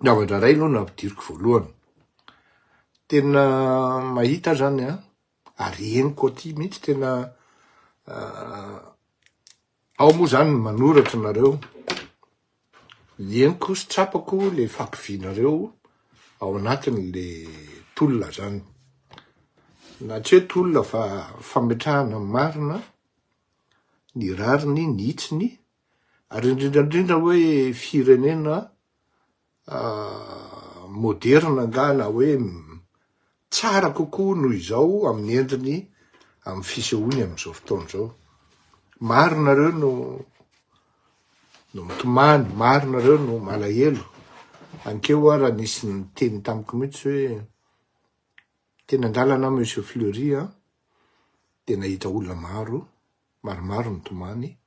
Zavatra iray aloha no ampidiriko voalohany. Tena mahita aho zany an, ary henoko aty mihitsy tena ao moa zany ny manoratra nareo, henoko sy tsapako le fahakivianareo ao anatin'le tolona zany. Na tsy hoe tolona fa fametrahana ny marina, ny rariny, ny hitsiny Ary indrindra indrindra hoe firenena moderina angaha na hoe tsara kokoa noho izao amin'ny endriny amin'ny fisehoany amin'izao fotoana izao. Maro nareo no no mitomany, maro nareo no malahelo. Ankeo aho raha nisy niteny tamiko mihitsy hoe teny an-dalana aho Monsieur Fleury an, dia nahita olona maro maromaro nitomany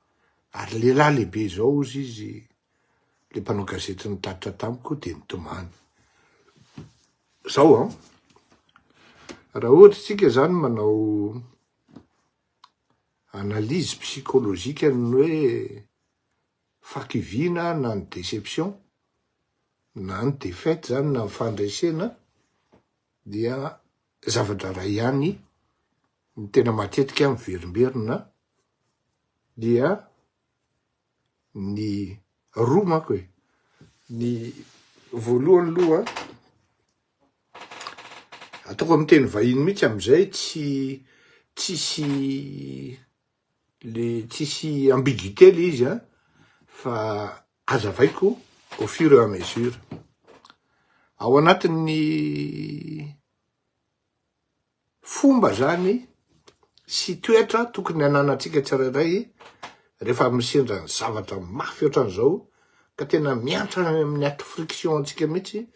ary lehilahy lehibe izao hozy izy le mpanao gazety nitatitra tamiko dia nitomany. Zao an, raha ohatra isika zany manao analyse psychologique ny hoe fahakiviana na ny déception na ny défaite zany na ny fandresena dia zavatra iray ihany ny tena matetika miverimberina dia ny roa manko e, ny voalohany aloha ataoko amin'ny teny vahiny mihitsy amin'izay tsy tsisy le tsisy ambiguïté le izy an fa azavaiko au fur et à mesure. Ao anatin'ny fomba zany sy toetra tokony hananantsika tsirairay rehefa misendra ny zavatra mafy ohatran'izao ka tena miantra any amin'ny ato friction antsika mihitsy,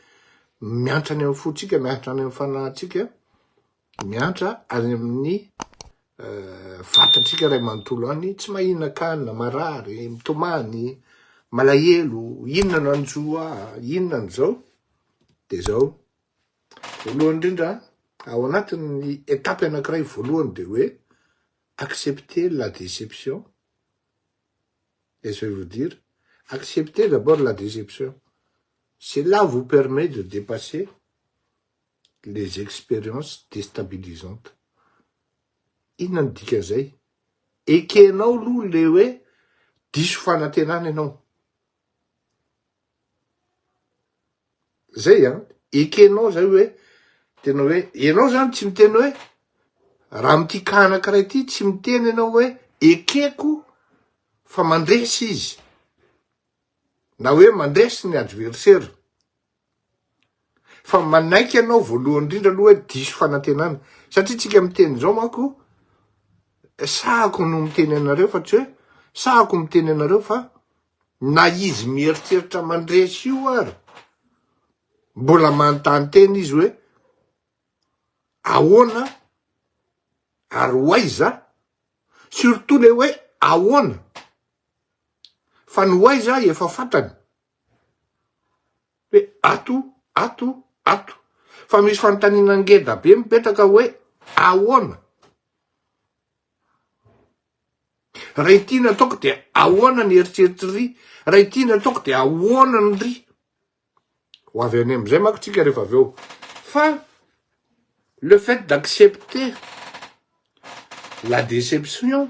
miantra any amin'ny fontsika, miantra any amin'ny fanahintsika, miantra any amin'ny vatantsika ray manontolo any, tsy mahinan-kanina, marary, mitomany, malahelo, inona no hanjo ahy, inona no zao, de zao. Voalohany indrindra, ao anatin'ny étape anankiray voalohany de hoe accepter la déception, et je vais vous dire, accepter d'abord la déception, cela vous permet de dépasser les expériences déstabilisantes. Inona no dikan'izay? Ekenao aloha le hoe diso fanantenana ianao. Zay an, ekenao zay hoe tena hoe ianao zany tsy miteny hoe raha amin'ity cas anankiray ity tsy miteny ianao hoe ekeko fa mandresy izy na hoe mandresy ny adversaire. Fa manaiky ianao voalohany indrindra aloha hoe diso fanantenana. Satria tsika miteny izao manko, sahako no miteny anareo fa tsy hoe sahako miteny anareo fa na izy mieritreritra mandresy io ary mbola manontany tena izy hoe ahoana ary ho aiza, surtout le hoe ahoana fa ny ho aiza efa fantany. Hoe ato, ato, ato. Fa misy fanontaniana ngeda be mipetraka hoe ahoana? Raha ity no ataoko dia ahoana ny eritreritry ry? Raha ity no ataoko dia ahoana ny ry? Ho avy any amin'izay manko tsika rehefa avy eo. Fa le fait d'accepter la déception,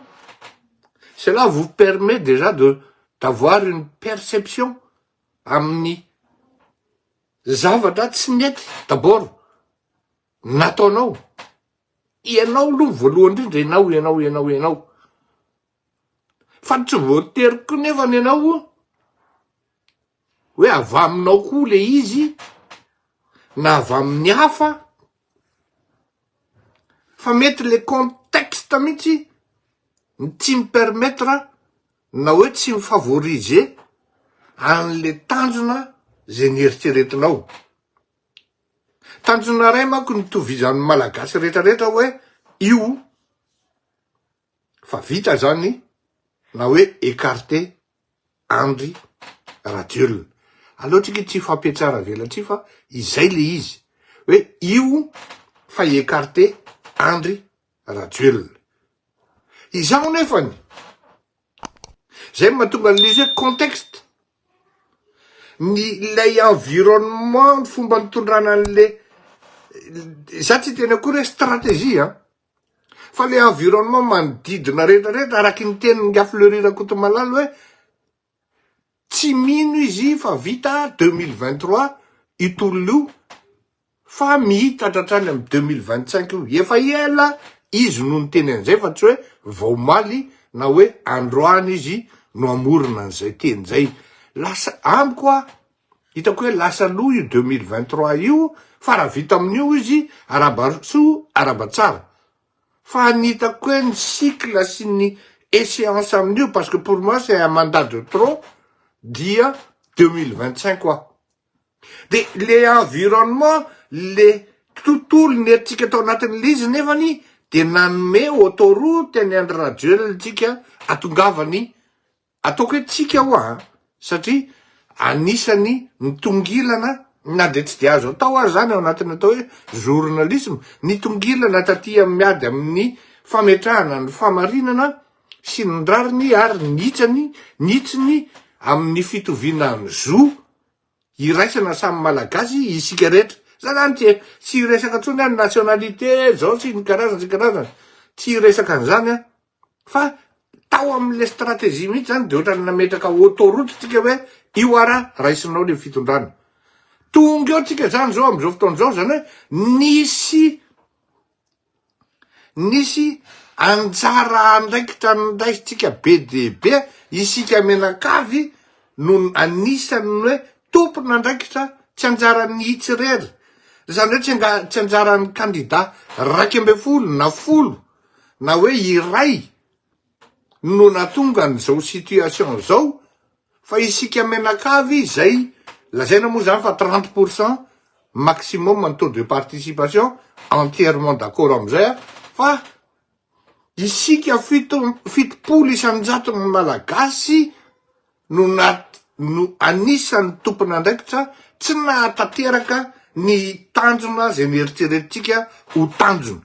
cela vous permet déjà de d'avoir une perception amin'ny zavatra tsy nety d'abord nataonao. Ianao aloha voalohany indrindra, ianao, ianao, ianao, ianao. Fa tsy voatery koa nefany ianao hoe avy aminao koa le izy na avy amin'ny hafa fa mety le contexte mihitsy ny tsy mi-permettre na hoe tsy mi-favoriser an'le tanjona zay nieritreretinao. Tanjona iray manko nitovizan'ny Malagasy rehetrarehetra hoe io fa vita zany na hoe écarté Andry Rajoelina. Aleo tsika tsy hifampiatsara velatsihy fa izay le izy hoe io fa écarté Andry Rajoelina. Izaho nefany, zay no mahatonga an'le izy hoe contexte. ny ilay environnement, ny fomba nitondrana an'le, za tsy hiteny akory hoe stratégie an, fa le environnement manodidina rehetra rehetra araky ny tenin'ingahy Fleury Rakotomalala hoe tsy mino izy fa vita 2023 io tolona io fa mihitatra hatrany amin'ny 2025 io, efa ela izy no niteny an'izay fa tsy hoe vao omaly na hoe androany izy no hamorona an'izay teny izay, lasa amiko a, hitako hoe lasa aloha io 2023 io fa raha vita amin'io izy arahaba soa arahaba tsara, fa ny hitako hoe ny cycle sy ny échéance amin'io parce que pour moi c'est un mandat de trop dia 2025 hoa. De le environnement, le tontolo nentintsika tao anatin'le izy nefany de nanome autoroute an'i Andry Rajoelina tsika atongavany, ataoko hoe tsika hoa an, satria anisany nitongilana na de tsy de azo atao aza zany ao anatin'ny atao hoe journalisme, nitongilana taty amin'ny miady amin'ny fametrahana ny famarinana sy ny rariny ary ny hitsany, ny hitsiny amin'ny fitoviana ny zo Iraisana samy malagasy isika rehetra. Za zany tsy tsy hiresaka intsony aho ny nationalité zao sy ny karazany sy ny karazany. Tsy hiresaka an'izany aho. Fa tao amin'le stratégie mihitsy zany de ohatran'ny nametraka autoroute tsika hoe io ara raisinao le fitondrana. Tonga eo tsika zany zao amin'izao fotoana izao zany hoe nisy Nisy anjara andraikitra noraisintsika be dia be isika mianakavy no anisan'ny hoe tompon'andraikitra, tsy anjaran'ny itsy irery, izany hoe tsy tsy anjaran'ny kandida 11 na folo na hoe iray no nahatonga an'izao situation izao fa isika mianakavy izay lazaina moa izany fa 30 pour cent maximum ny taux de participation, entièrement d'accord amin'izay aho fa isika fito 70 isan-jaton'ny malagasy no na no anisan'ny tompon'andraikitra tsy nahatanteraka ny tanjona izay neritreretintsika ho tanjona.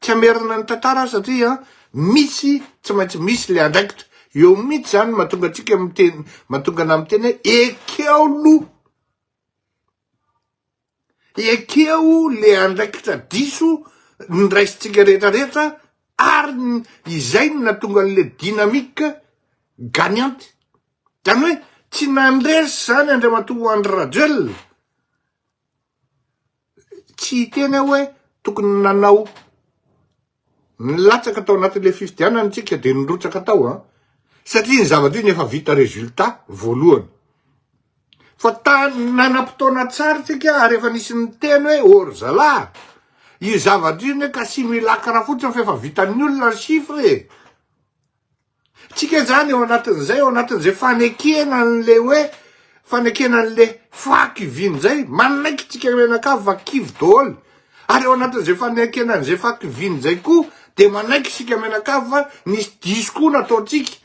Tsy hamerina ny tantara aho satria misy tsy maintsy misy le andraikitra. Eo mihitsy zany mahatonga antsika miteny mahatonga anah miteny hoe ekeo aloha ekeo le andraikitra diso niraisintsika rehetra rehetra ary izay no nahatonga an'le dynamique gagnante. Zany hoe tsy nandresy zany Andriamatoa Andry Rajoelina. Tsy hiteny aho hoe tokony nanao nilatsaka tao anatin'ilay fifidianana tsika dia nirotsaka tao an, satria ny zavatra iny efa vita résultat voalohany. Fa tany nanam-potoana tsara tsika ary efa nisy niteny hoe ô ry zalahy, io zavatra io anie ka simulacre fotsiny fa efa vitan'ny olona ny chiffre e. Tsika zany ao anatin'izay, ao anatin'izay fanekena an'le hoe, fanekena an'le fahakiviana zay, manaiky tsika mianakavy fa kivy daholo, ary ao anatin'izay fanekena an'izay fahakiviana zay koa, de manaiky isika mianakavy fa nisy diso koa nataontsika,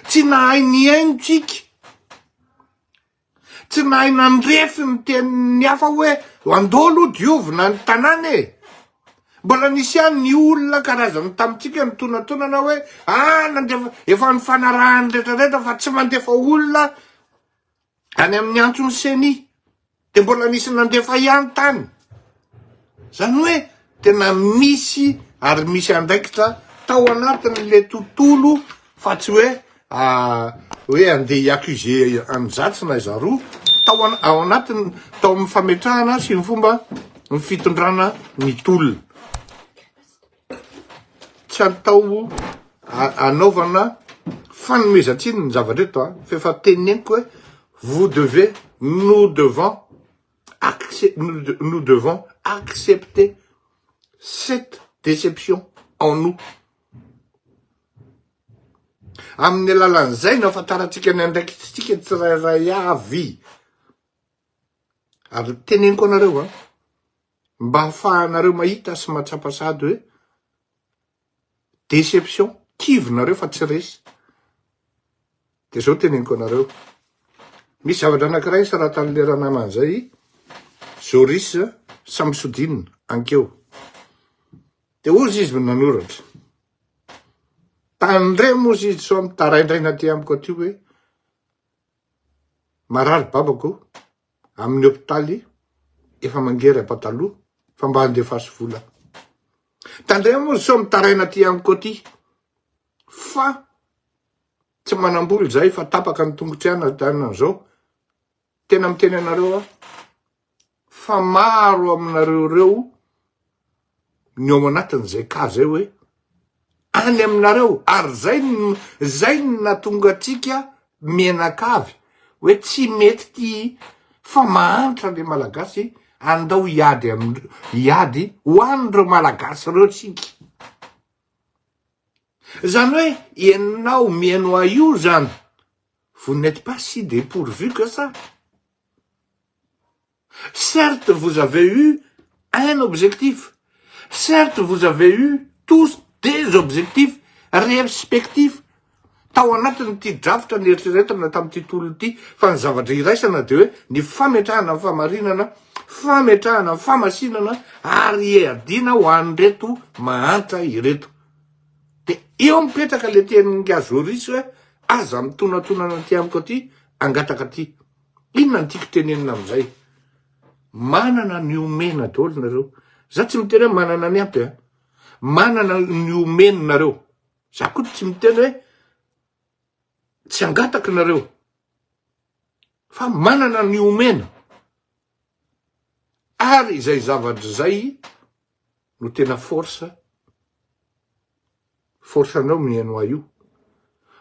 tsy nahay nihaino tsika. Tsy nahay nandrefy ny tenin'ny hafa hoe andao aloha diovina ny tanàna e! Mbola nisy ihany ny olona karazany tamintsika nitonatonana hoe ah nandefa efa nifanarahan'ny retraretra fa tsy mandefa olona any amin'ny antson'ny ceni. Dia mbola nisy nandefa ihany tany. Zany hoe tena misy ary misy andraikitra tao anatin'le tontolo fa tsy hoe hoe andeha hi-accuser an'izatsy na izaroa tao an- ao anatiny tao amin'ny fametrahana sy ny fomba ny fitondrana ny tolona. Tsy atao anaovana fanomezan-tsiny ny zavatra eto an, fa efa teneniko hoe vous devez, nous devons nous devons accepter cette déception en nous. Amin'ny alalan'izay no ahafantarantsika ny andraikitsika tsirairay avy. Ary teneniko anareo an, mba ahafahanareo mahita sy mahatsapa sahady hoe déception, kivy nareo fa tsy resy. De zao teneniko anareo, misy zavatra anakiray soratan'le ranamana zay, Joris Samsudin ankeo. De hozy izy nanoratra, tandremo hozy izy sao mitaraindraina aty amiko aty hoe. Marary babako amin'ny hopitaly efa mangery am-pataloha fa mba andefaso vola. Tandremo moa sao mitaraina aty amiko aty fa tsy manam-bola izahay fa tapaka ny tongotry ana zao. Tena miteny anareo aho fa maro aminareo ireo ny ao anatin'izay cas zay hoe any aminareo ary zay zay ny natonga antsika mianakavy hoe tsy mety ty fa mahantra le malagasy andao hiady am hiady ho an'ireo malagasy ireo tsika zany hoe ianao mihaino ahy io zany vous n'êtes pas si dépourvu que ça Certes, vous avez eu un objectif. Certes, vous avez eu tous des objectifs respectifs tao anatin'ity drafitra nieritreretina tamin'ity tolona ity fa ny zavatra iraisana dia hoe ny fametrahana ny famarinana, fametrahana ny famasinana ary hiadiana ho an'ireto mahantra ireto. Dia eo mipetraka le tenin'ingahy Joris hoe aza mitonatonana aty amiko aty hangataka aty. Inona no tiako tenenina amin'izay? Manana ny omena daholo nareo. Za tsy miteny hoe manana ny ampy a. Manana ny omeny nareo. Za koa tsy miteny hoe tsy angataka nareo. Fa manana ny omena. Ary izay zavatra izay no tena force force anao mihaino ahy io.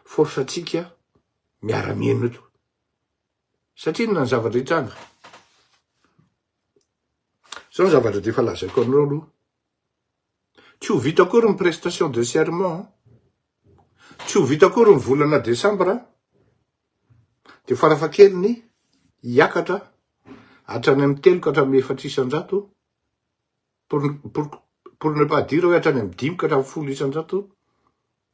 Force antsika miara-mihaino eto. Satria inona ny zavatra hitranga? Zao ny zavatra dia efa lazaiko anareo aloha. Tsy ho vita akory ny prestation de serment. Tsy ho vita akory ny volana desambra. Dia farafahakeliny hiakatra hatrany amin'ny telo ka hatramin'ny efatra isan-jato pour, pour, pour ne pas dire hoe hatrany amin'ny dimy ka hatramin'ny folo isan-jato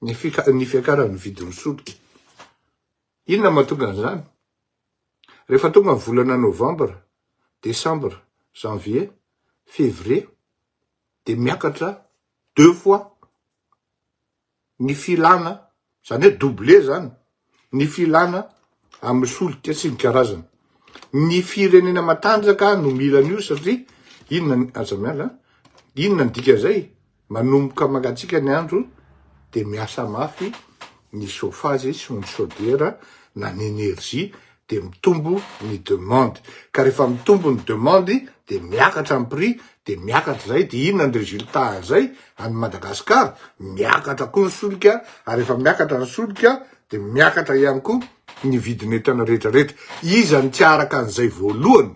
ny fika, ny fiakaran'ny vidin'ny solika. Inona no mahatonga an'izany? Rehefa tonga ny volana novambra, desambra, janvier, février dia miakatra deux fois ny filana, izany hoe doublé izany ny filana amin'ny solika sy ny karazany. Ny firenena matanjaka no mila an'io satria inona, aza miala, inona ny dikan'izay? Manomboka mangatsiaka ny andro dia miasa mafy ny chauffage sy ny chaudière na ny énergie dia mitombo ny demande. Ka rehefa mitombo ny demande dia miakatra ny prix dia miakatra izay dia inona ny résultat an'izay any Madagascar? Miakatra koa ny solika ary rehefa miakatra ny solika dia miakatra ihany koa ny vidin'entana rehetra rehetra. Iza no tsy araka an'izay voalohany?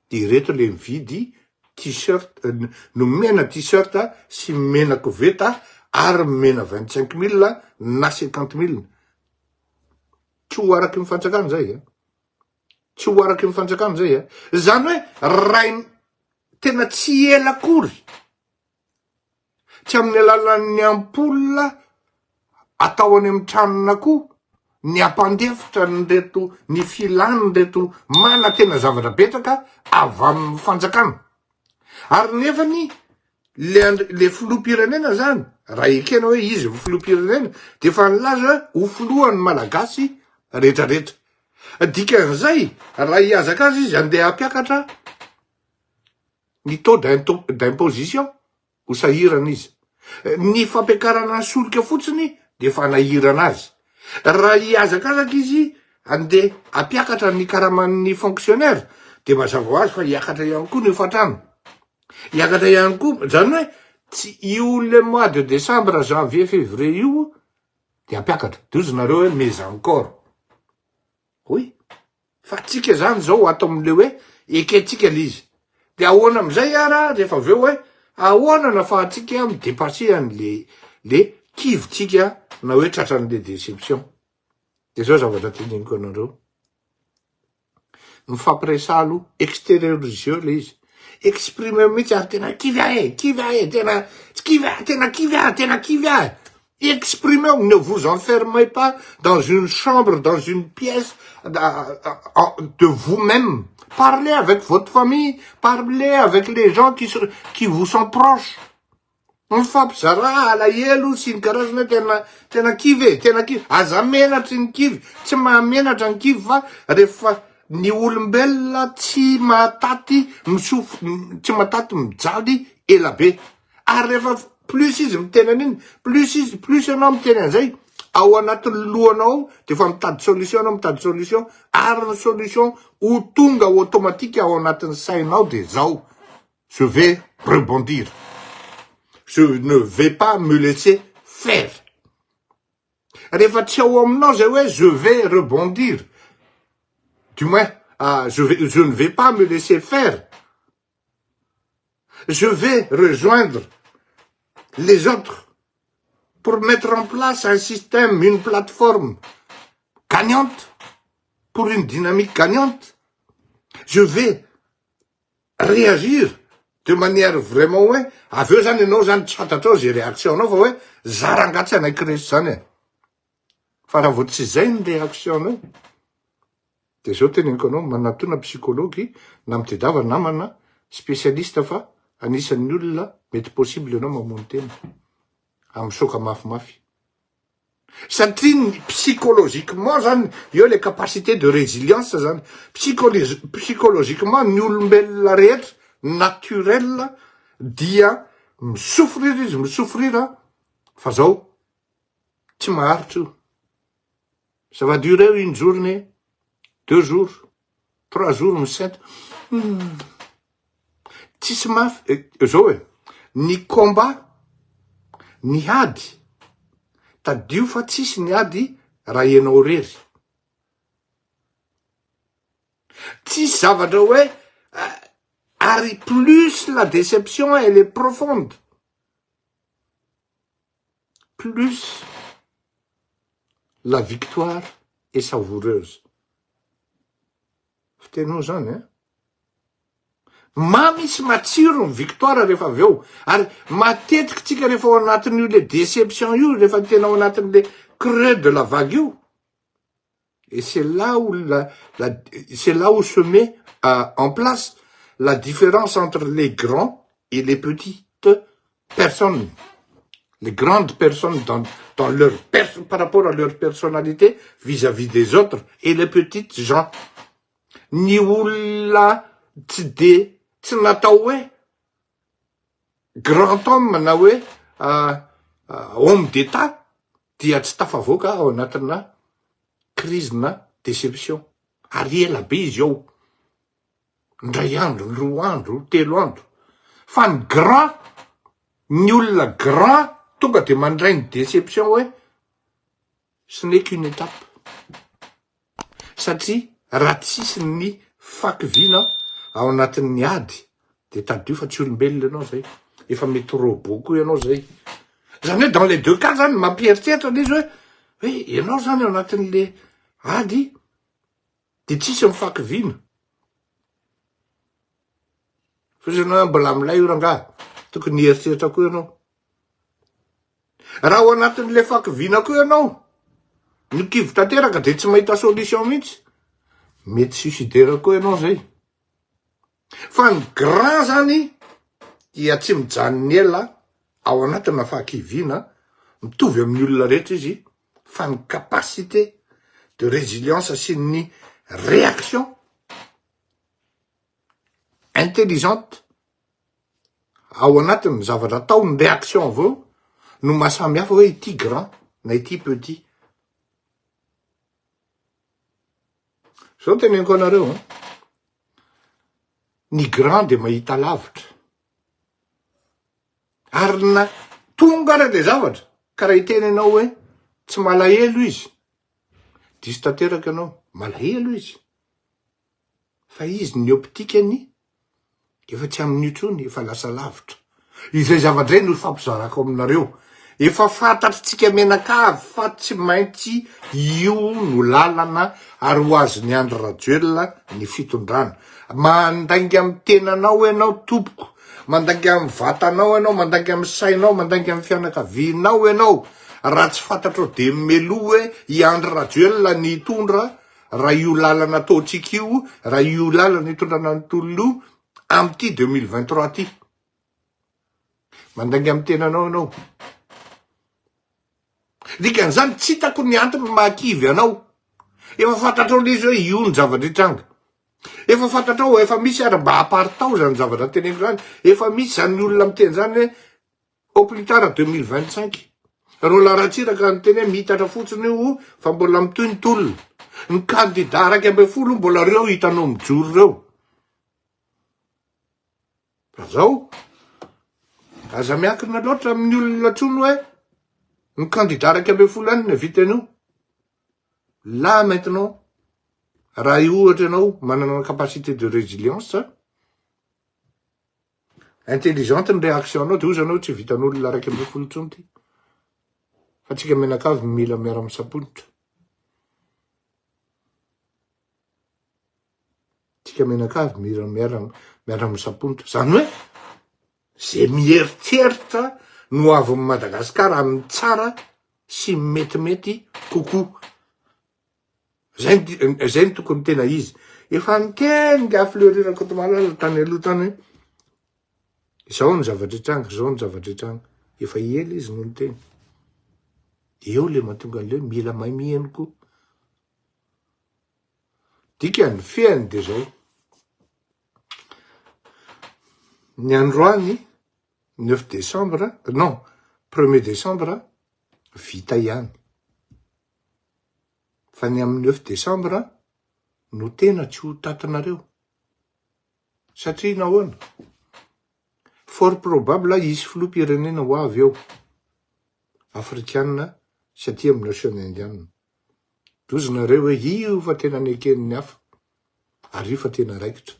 Dia ireto le mividy t-shirt, nomena t-shirt sy nomena koveta ary nomena 25 mille na 50 mille. Tsy ho araky ny fanjakana zay a. Tsy ho araky ny fanjakana zay a. Zany hoe ray tena tsy ela akory. Tsy amin'ny alalan'ny ampoule atao any amin'ny tranon'akoho ny hampandefitra an'ireto ny filan'ireto manantena zavatra betsaka avy amin'ny fanjakana. Ary nefany le le filoham-pirenena zany raha ekena hoe izy ny filoham-pirenena de efa nilaza hoe ho filohan'ny malagasy retraretra. Dikan'izay raha hihazakaza izy andeha hampiakatra ny taux d'imposition ho sahirana izy. Ny fampiakarana ny solika fotsiny dia efa hanahirana azy. Raha hihazakazaka izy handeha hampiakatra ny karaman'ny fonctionnaire dia mazava ho azy fa hiakatra ihany koa ny hofantrano. Hiakatra ihany koa, izany hoe tsy io le mois de décembre, janvier, février io dia hampiakatra. Dia hozy nareo hoe mais encore. Oui. Fa tsika zany zao ato amle hoe ekentsika le izy. De ahoana amizay ara rehefa avy eo hoe ahoana no afahantsika mi depasser anle le kivitsika na hoe tratran'le deception. De zao zavatra teneniko anareo. Mifampiresaha aloha, exterioriseo le izy. Exprimeo mihitsy ary tena kivy aho e, kivy aho e, tena tsy kivy aho, tena kivy aho, tena kivy aho e. Exprimeo, ne vous enfermez pas dans une chambre, dans une pièce de vous-même. Parlez avec votre famille, parlez avec les gens qui, qui vous sont proches. Mifampizarà alahelo sy ny karazany hoe tena tena kivy e, tena kivy. Aza menatry ny kivy, tsy mahamenatra ny kivy fa rehefa ny olombelona tsy mahataty misof tsy mahataty mijaly ela be. Ary rehefa plus izy miteny an'iny, plus izy plus ianao miteny an'izay, ao anatin'ny lohanao ao de efa mitady solution ianao, mitady solution, ary ny solution ho tonga automatique ao anatin'ny sainao de zao. Je vais rebondir. Je ne vais pas me laisser faire. Rehefa tsy ao aminao zay hoe je vais rebondir, du moins je vais, je ne vais pas me laisser faire, je vais rejoindre les autres pour mettre en place un système, une plateforme gagnante, pour une dynamique gagnante. Je vais réagir de manière vraiment hoe avy eo zany ianao zany tsy fantatrao ze réaction nao fa hoe za rangaha tsy hanaiky resy zany e! Fa raha vao tsy zay ny réaction nao de zao teneniko anao manatona psychologue na mitedava namana spécialiste fa anisan'ny olona mety possible ianao mamono tena amin'ny choc mafimafy. Satria ny psychologiquement zany, eo le capacité de résilience zany, psychologiquement ny olombelona rehetra naturel dia mi-souffrir izy, mi-souffrir fa zao tsy maharitra io, ça va durer une journée, deux jours, trois jours misento, humm, tsisy mafy, zao e, ny combat, ny ady, tadidio fa tsisy ny ady raha ianao irery, tsisy zavatra hoe ary plus la déception elle est profonde, plus la victoire est savoureuse. Fitenao zany an! Mamy sy matsiro ny victoire rehefa avy eo. Ary matetiky tsika rehefa ao anatin'io le déception io, rehefa tena ao anatin'le creux de la vague io, et c'est là où la, la, c'est là où se met en place la différence entre les grands et les petites personnes, les grandes personnes dans, dans leur par rapport à leur personnalité vis-à-vis des autres et les petites gens. Ny olona tsy de tsy natao hoe grand homme na hoe homme d'Etat dia tsy tafavoaka ao anatina crise na déception ary ela be izy ao. Indray andro, roa andro, telo andro. Fa ny grand, ny olona grand tonga de mandray ny déception hoe ce n'est qu'une étape. Satria raha tsisy ny fakiviana ao anatin'ny ady de tadidio fa tsy olombelona ianao zay, efa mety robot koa ianao zay. Zany hoe dans les deux cas zany mampieritreritra le izy hoe hoe ianao zany ao anatin'le ady de tsisy ny fakiviana. Fa izy ianao mbola milay io rangaha, tokony hieritreritra koa ianao. Raha ao anatin'ilay fakiviana koa ianao, no kivy tanteraka dia tsy mahita solution mihitsy, mety suicidaire koa ianao zay. Fa ny grand zany dia tsy mijanona ela ao anatina fahakiviana, mitovy amin'ny olona rehetra izy, fa ny capacité de résilience sy ny réaction intelligente ao anatin'ny zavatra atao, ny réaction avy eo no maha samy hafa hoe ity grand na ity petit. Zao no teneniko anareo an, ny grand dia mahita lavitra, ary na tonga ara le zavatra ka raha hiteny ianao hoe tsy malahelo izy, diso tanteraka ianao, malahelo izy. Fa izy ny optique-ny efa tsy amin'io intsony, efa lasa lavitra. Izay zavatra izay no ifampizarako aminareo. Efa fantatritsika mianakavy fa tsy maintsy io no lalana ary ho azon'i Andry Rajoelina ny fitondrana. Mandainga amin'ny tenanao ianao tompoko, mandainga amin'ny vatanao ianao, mandainga amin'ny sainao, mandainga amin'ny fianakavianao ianao raha tsy fantatrao dia meloa hoe i Andry Rajoelina ny hitondra raha io lalana ataontsika io, raha io lalana itondrana ny tolona io amin'ity 2023 ity. Mandainga amin'ny tenanao ianao. Dikan'izany tsy hitako ny antony mahakivy anao. Efa fantatrao le izy hoe io ny zavatra hitranga. Efa fantatrao, efa misy ary mba aparitao zany zavatra teneniko zany. Efa misy zany olona miteny zany hoe au plus tard 2025. Roland Ratsiraka niteny hoe miitatra fotsiny io fa mbola mitohy ny tolona. Ny kandida 11 mbola reo hitanao mijoro reo. Fa zao, aza miankina loatra amin'ny olona tsony hoe ny kandida 11 ihany no vita an'io. Là maintenant, raha ohatra ianao manana capacité de résilience, intelligente ny réaction-nao de hozy ianao tsy vitan'olona 11 intsony ty. Fa tsika mianakavy mila miara-misaponitra. Tsika mianakavy mila miara miara-misaponitra. Zany hoe ze mieritreritra ny ho avin'i Madagasikara amin'ny tsara sy metimety kokoa. Zay zay no tokony tena izy. Efa niteny nga Fleury Rakotomalala tany aloha tany hoe izao ny zavatra hitranga, izao ny zavatra hitranga. Efa ela izy no niteny. Eo le mahatonga an'le hoe mila mahay miheno koa. Dikany, fehiny de zao. Ny androany, neuf décembre, non, premier décembre, vita ihany. Fa ny amin'ny neuf décembre no tena tsy ho tatinareo. Satria nahoana? Fort probable hisy filoham-pirenena ho avy eo, afrikana sy aty amin'ny Ocean Indian. Dozy nareo hoe io fa tena neken'ny hafa ary io fa tena raikitra.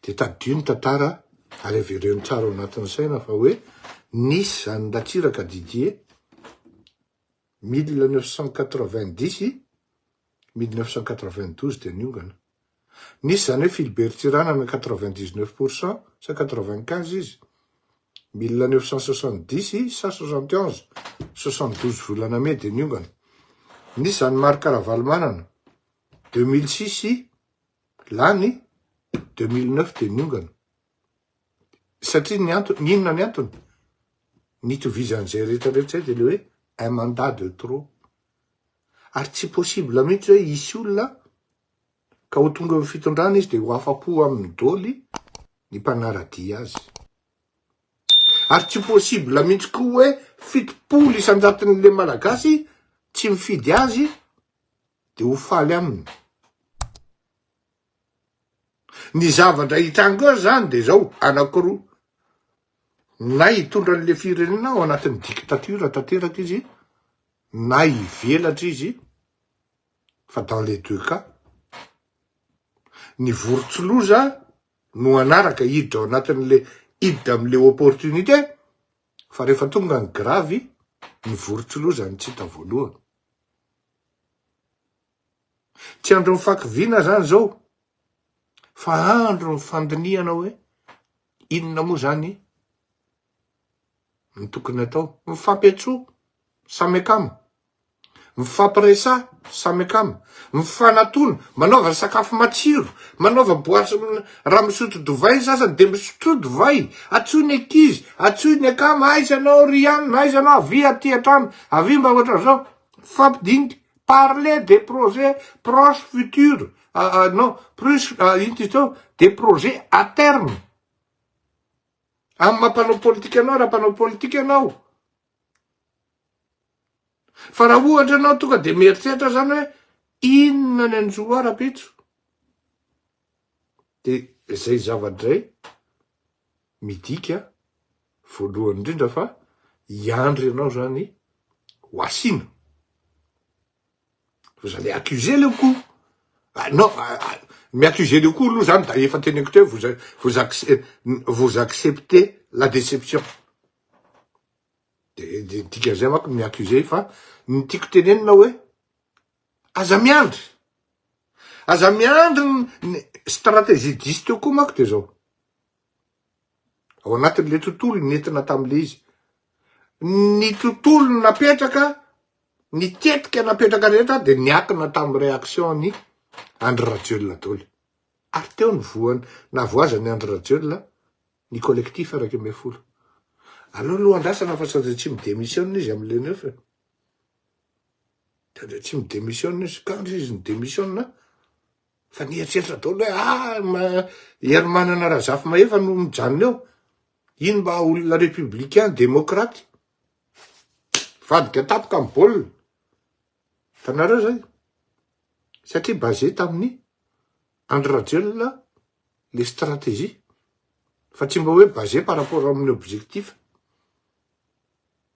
Dia tadidio ny tantara ary avereno tsara ao anatin'ny saina fa hoe nisy zany Ratsiraka Didier 1990, 1992 dia niongana. Nisy izany hoe Philbert Tsiranana 99 pour cent sa 95 izy, 1970 sa 71, 72 volana mey dia niongana. Nisy izany Marc Ravalomanana 2006 lany, 2009 dia niongana. Satria ny antony, inona ny antony? Nitovizan'izay rehetra rehetra izay dia le hoe un mandat de trop. Ary tsy possible mihitsy hoe hisy olona ka ho tonga eo fitondrana izy dia ho afa-po aminy doly ny mpanara-dia azy. Ary tsy possible mihitsy koa hoe 70 isan-jaton'le Malagasy tsy mifidy azy dia ho faly aminy. Ny zavatra hitranga eo zany de zao, anakiroa, na hitondra an'le firenena ao anatin'ny dictature tanteraka izy, na hivelatra izy, fa dans les deux cas, ny vorontsiloza no hanaraka hiditra ao anatin'le hiditra am'le opportunité, fa rehefa tonga ny gravy, ny vorontsiloza no tsy hita voalohany. Tsy andron'ny fakiviana zany zao fa andron'ny fandinihana hoe inona moa zany ny tokony atao. Mifampiantsoa samy akama, mifampiresaha samy akama, mifanatona, manaova sakafo matsiro, manaova boisson, raha misotro divay ny sasany de misotroa divay, antsoy ny ankizy, antsoy ny akama, aiza anao ry anona, aiza anao, avia aty an-trano, avia mba ohatran'izao, mifampidinika. Parler des projets proches futurs, non, plus, ino ty teo, des projets à terme. Amin'ny maha mpanao politika anao, raha mpanao politika ianao. Fa raha ohatra ianao tonga dia mieritreritra zany hoe inona ny anjo ahy rahampitso, dia izay zavatra izay midika voalohany indrindra fa hiandry ianao zany ho asiana. Vous allez accuser le coup. Ah, non, ah, ah, mi-accuser le coup aloha zany da efa teneniko teo vous, vous, vous acceptez la déception. De, de dikan'izay manko mi-accuser fa ny tiako tenenina hoe aza miandry. Aza miandry ny stratégie diso teo koa manko de zao. Ao anatin'le tontolo nentina tam'le izy. Ny tontolo napetraka, ny tetika napetraka rehetra dia niankina tamin'ny réaction-n'i Andry Rajoelina daholo. Ary teo ny voany nahavoazan'i Andry Rajoelina ny collectif 11. Aleo aloha andrasana fa sao dia tsy mi-demissionne izy amle neuf e. Sao dia tsy mi-demissionne izy, kanjo izy ni-demissionne fa nieritreritra daholo hoe ah ma Herimanana Razafimahefa no mijanona eo, iny mba olona républicain, démocrate. Vadika tampoka ny baolina. Hitanareo zay? Satria basé tamin'ny Andry Rajoelina le stratégie fa tsy mba hoe basé par rapport amin'ny objectif.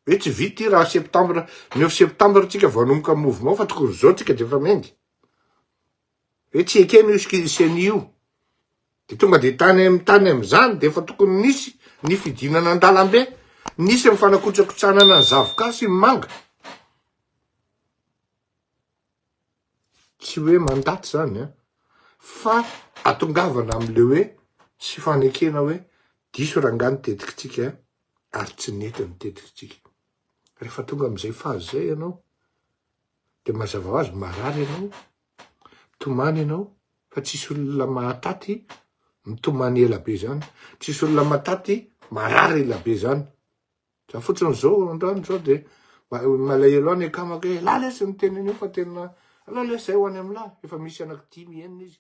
Hoe tsy vita ity raha septembre, neuf septembre tsika vao hanomboka mouvement fa tokony zao tsika de efa miainga. Hoe tsy ekena io ceni io. De tonga de tany am tany amizany de efa tokony nisy ny fidinana an-dalambe, nisy ny fanakotsakotsanana ny zavoka sy ny manga. Tsy hoe mandaty zany an, fa atongavana amle hoe tsy fanekena hoe diso rangaha ny tetikitsika ary tsy nety ny tetikitsika. Rehefa tonga amizay phase zay ianao de mazava ho azy marary ianao, mitomany ianao fa tsisy olona mahataty mitomany ela be zany, tsisy olona mahataty marary ela be zany. Za fotsiny zao androany zao de malahelo ahy ny akamako hoe elah lesy niteny an'io fa tena aleo lesy zay ho any amin'lah, efa misy anaky dimy enina izy.